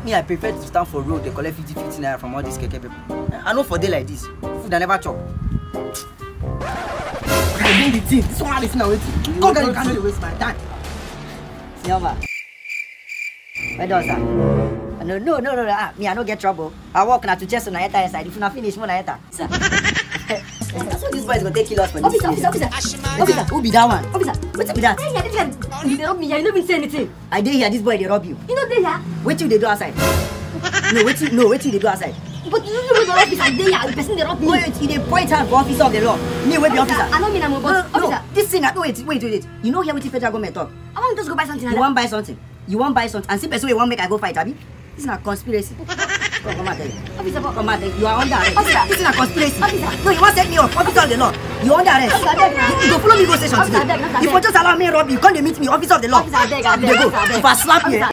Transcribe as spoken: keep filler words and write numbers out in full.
Me, I prefer to stand for road dey collect fifty fifty naira from all these keke people. I no for dey like this. Food I never chop. I bring the thing. This one, this na wetin? Come, guys, you can't waste my time. Silva. Where does that? No, no, no, no, no. Ah, me, I no get trouble. I work na to chase una enter inside. If una finish, una enter. Sir. So these boys go take kill us for this. Officer, officer, officer. Officer, who be that one? Officer, wetin be that? Hey, yeah, this guy, you dey rob me here. You no even say anything. I dey here, this boy dey rob you. You no dey here. Wetin you dey do outside? No, wetin, no, wetin you dey do outside? But you no know the officer dey here. The person dey rob me. Wait, you dey point hand for officer of the law. Me wey be officer. I no mean am, but no, no, officer. This thing, wait, wait, wait, wait. You no hear wetin federal government talk? I wan just go buy something. You wan buy something? You wan buy something and see person wey wan make I go fight, abi? This na conspiracy. Come, come out there. Officer, come out there. You are under arrest. Officer. This na conspiracy. Officer. No, you wan set me up. Officer of the law. You under arrest. Officer, abeg. You go follow me go station today. Officer, abeg, officer, abeg. If you just allow me rob you, come dey meet me, officer of the law. Officer, abeg, abeg. You dey go. Officer, abeg. If I slap you, eh?